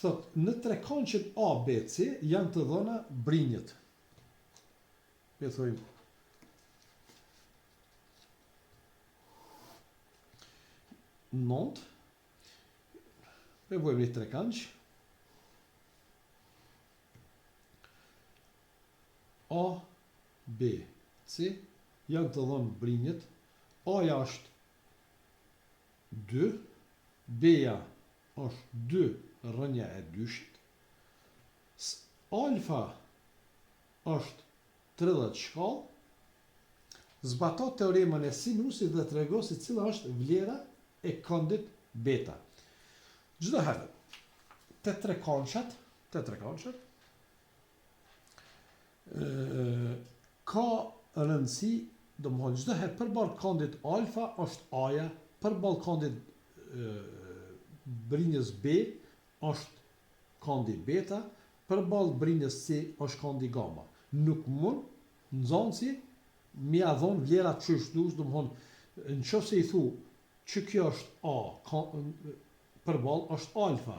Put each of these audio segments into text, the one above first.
Thot, në trekëndëshin ABC janë të dhëna brinjët. Po thojmë. Nëntë. Po e bojmë një trekëndësh. A, B, C janë të dhënë brinjët. A-ja është 2, B-ja është 2 rrënja e dyshit. Alfa është 30 shkallë. Zbato teoremën e sinusit dhe trego se cila është vlera e këndit beta. Çdo herë te trekëndëshat, te trekëndëshat ë ka rëndësi, domethënë çdo herë përballë këndit alfa është A-ja, përballë këndit brinjës B është këndi beta, përballë brinjës C është këndi gama. Nuk mund nxënësi me ia dhon vlerat qysh dush, domethënë në qoftë se i thu që kjo është A, ka, përballë është alfa,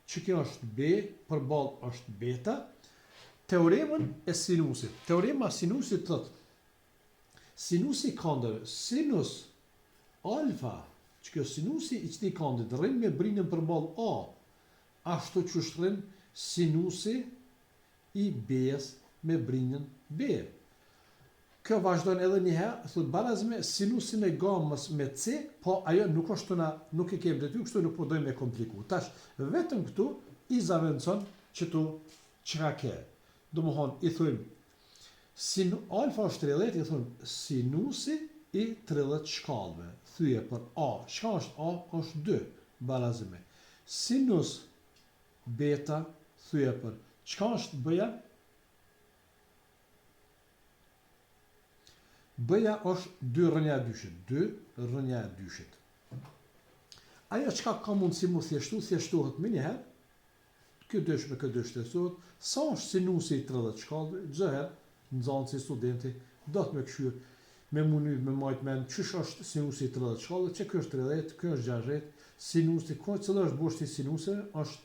që kjo është B, përballë është beta, teoremën e sinusit. Teorema e sinusit thotë sinusi i kandeve, sinus alfa, që kjo sinusi i qëtij kandit rrin me brinjën përballë A, ashtu qysh rrin sinusi i B-së me brinjën B. Kjo vazhdon edhe një herë, thotë baraz me sinusin e gamës me C, po ajo nuk është na, nuk e kemi detyrë, kështu nuk po dojmë me kompliku. Tash, vetëm këtu i zavendëson qëtu çka ke. Domethonë, i thujmë, sinu, alfa është 30, i thujmë sinusi i 30 shkallëve, thyje për A, çka është A? Është 2, baraz me sinus beta, thyje për, çka është B-ja? B-ja është 2 rrënja e dyshit, 2 rrënja e dyshit. Ajo çka ka mundësi mu thjeshtu, thjeshtohet menjëherë, kjo dysh me këtë dysh thjeshtohet, sa është sinusi i 30 shkallëve, çdo herë nxënësi, studenti, do të me këshyr, me munu, me majt men, qysh është sinusi i 30 shkallëve, që kjo është 30, kjo është 60, sinusi, ko, cili është boshti i sinuseve, është,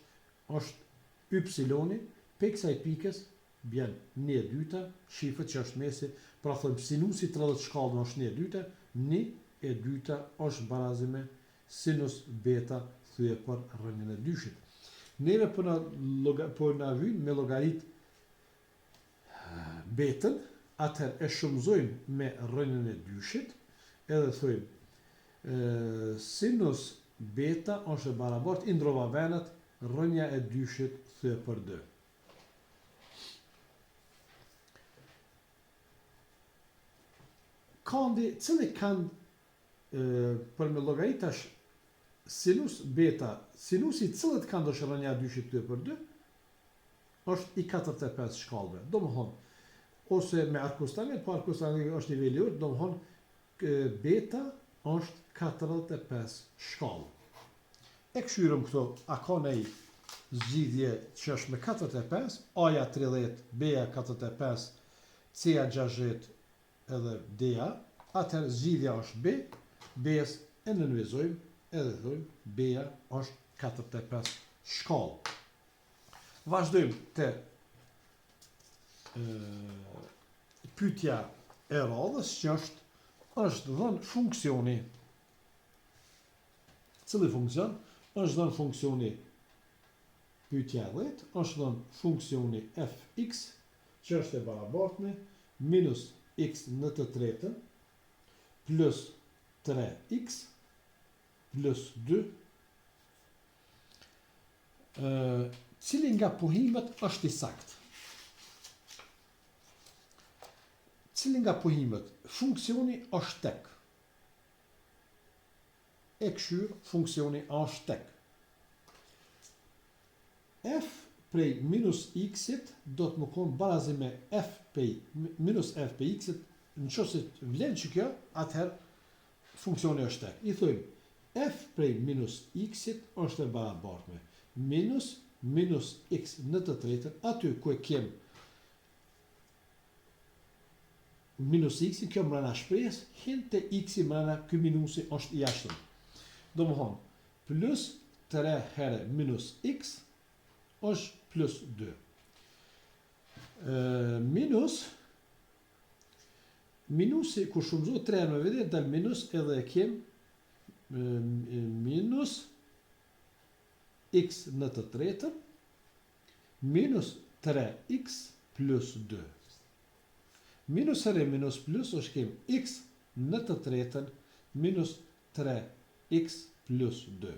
është ypsiloni, prej kësaj pikës, bjen një e dyta, shifet që është mesi, pra thojmë sinusi 30 shkallëve është një e dyta, një e dyta është barazi me sinus beta thyje për rrënjën e dyshit. Neve po na, po na vynë me llogarit betën, atëherë e shumëzojmë me rrënjën e dyshit, edhe thojmë sinus beta është e barabartë, i ndrova venet, rrënja e dyshit thyje për 2. Kandi, cili kand për me llogarit tash sinus beta, sinusi i cilit kand është rrënja e dyshit thyje për 2, është i 45 shkallëve. Domethonë, ose me arkus tangent, po arkus tangent është niveli i ulët, domethonë, beta është 45 shkallë. E këshyrëm këto, a ka nej zgjidhje që është me 45, A-ja 30, B-ja 45, C-ja 60 edhe D-ja, atëherë zgjidhja është B, B-s e nënvizojmë edhe thojmë B-ja është 45 shkallë. Vazhdojmë te pyetja e radhës që është është dhënë funksioni. Cili funksion? Është dhënë funksioni pyetja e 10, është dhënë funksioni fx që është e barabartë me minus x në të tretën plus 3x plus 2 Cili nga pohimet është i saktë? Cili nga pohimet? Funksioni është tek. E këshyr, funksioni është tek. F prej minus x-it do të me konë barazi me f prej minus f prej x-it, në qoftë se vlen që kjo, atëherë funksioni është tek. I thojmë, F prej minus x-it është e barabartë me minus minus x në të tretën, aty ku e kem minus x-in, kjo mrena shprehjes, hin te x-i mrena, ky minusi është i jashtëm. Domethonë, plus 3 herë minus x. Është plus 2. Minus, minusi, kur shumëzohet 3 herë me vete, del minus edhe e kem minus x në të tretën, minus 3x plus 2. Minus herë minus plus është kem x në të tretën minus 3x plus 2.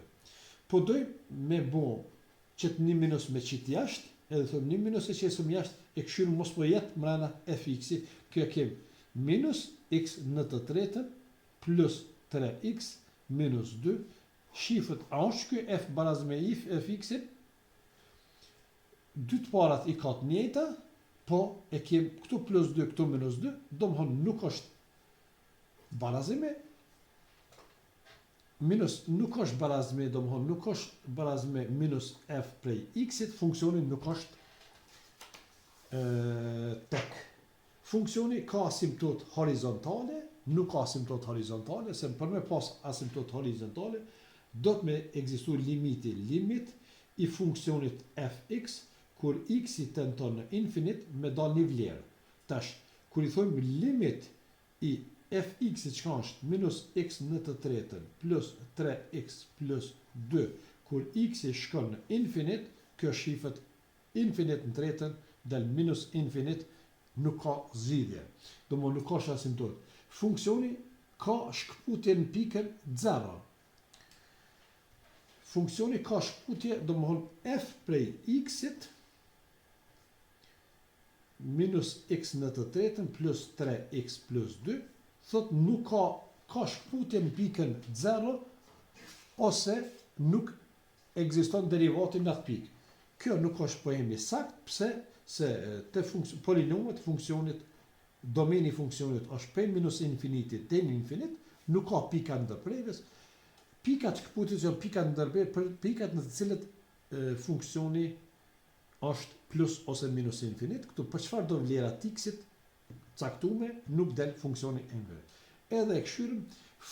Po doj me bo qëtë një minus me qitë jashtë, edhe thom një minus e qesim jashtë, e këshyrim mos po jet mrena fx-i, kjo kem minus x në të tretën plus 3x minus 2, shifet a është ky f baraz me if fx-in, dy të parat i ka të njëjta, po e kem këtu plus 2, këtu minus 2, domethonë nuk është barazim me minus nuk është baraz me, domethonë nuk është baraz me minus f prej x-it, funksioni nuk është e, tek. Funksioni ka asimptot horizontale, nuk ka asimptot horizontale, se për me pas asimptot horizontale, do të me ekzistu limiti, limit i funksionit fx, kur x i tenton në infinit me dal një vlerë. Tash, kur i thojmë limit i fx i çka është minus x në të tretën plus 3x plus 2, kur x i shkon në infinit, kjo shifet infinit në tretën, del minus infinit, nuk ka zgjidhje. Domethonë nuk ka asimptot. Funksioni ka shkëputje në pikën 0. Funksioni ka shkëputje, domethonë f prej x-it minus x në të tretën plus 3x plus 2, thot nuk ka ka shkëputje në pikën 0 ose nuk ekziston derivati në atë pikë. Kjo nuk është pohim i sakt, pse se te polinomet funksionit domeni i funksionit është prej minus infinitit deri në infinit, nuk ka pika ndërprerjes. Pikat shkëputjes janë pikat ndërprerjes për pikat në të cilët e, funksioni është plus ose minus infinit. Këtu për çfarë do vlera të x-it caktume nuk del funksioni infinit. Edhe e këshyrim,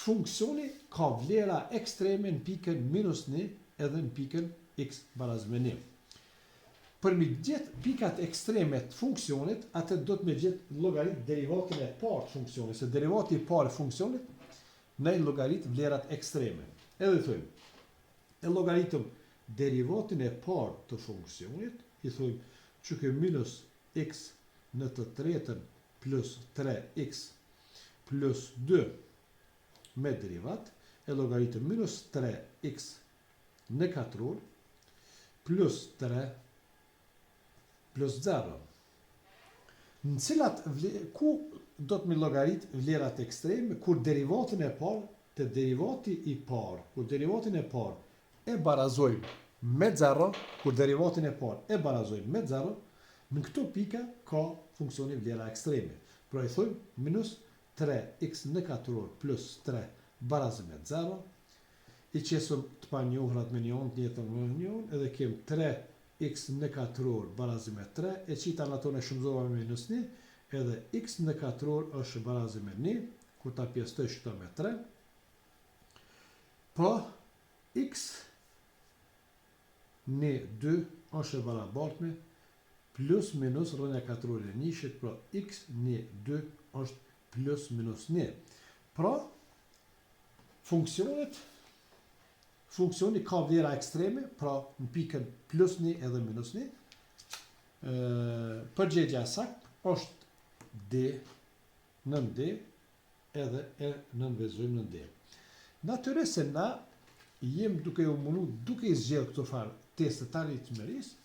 funksioni ka vlera ekstreme në pikën minus 1 edhe në pikën x baraz me 1. Për mi gjetë pikat ekstreme të funksionit, atë do të me gjetë llogarit derivatin e parë të funksionit, se derivati i parë i funksionit na i llogarit vlerat ekstreme. Edhe thojmë, e llogaritëm derivatin e parë të funksionit, i thojmë që kjo minus x në të tretën plus 3x plus 2 me derivat, e llogaritëm minus 3x në katror plus 3 plus 0. Në cilat ku do të mi llogarit vlerat ekstreme kur derivatin e parë te derivati i parë, kur derivatin e parë e barazojmë me 0, kur derivatin e parë e barazojmë me 0, në këto pika ka funksioni vlera ekstreme. Pra i thojmë minus 3x në katror plus 3 barazim me 0, i qesëm të panjohurat me një onë, të njëjtën me një onë, edhe kem 3x në katror barazim me 3, e qita në ato e shumëzova me minus 1, edhe x në katror është barazim me 1, kur ta pjestoj këto me 3, po x 1, 2 është e barabartë me plus minus rrënja katrore e njëshit, pra x 1, 2 është plus minus 1. Pra, funksionet, funksioni ka vlera ekstreme, pra në pikën plus 1 edhe minus 1, përgjigja e saktë është D nën D edhe e nënvizojmë nën D. Natyrisht se na jem duke u mundu duke i zgjedh këto farë teste të arritshmërisë,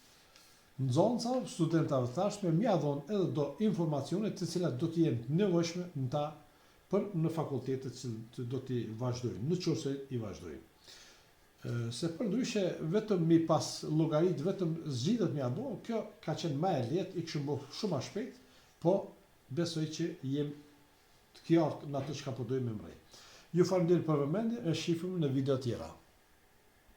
nxënësave, studentave të ardhshme m'ja dhon edhe do informacione të cilat do të jenë të nevojshme në ta për në fakultetet që do t'i vazhdojnë, në qoftë se i vazhdojnë. Se për ndryshe vetëm mi pas llogarit, vetëm zgjidhjet me ja bo, kjo ka qenë më e lehtë, i kishim bo shumë më shpejt, po besoj që jem të qartë në atë çka po dojmë me mrri. Ju faleminderit për vëmendje, e shifim në video tjera.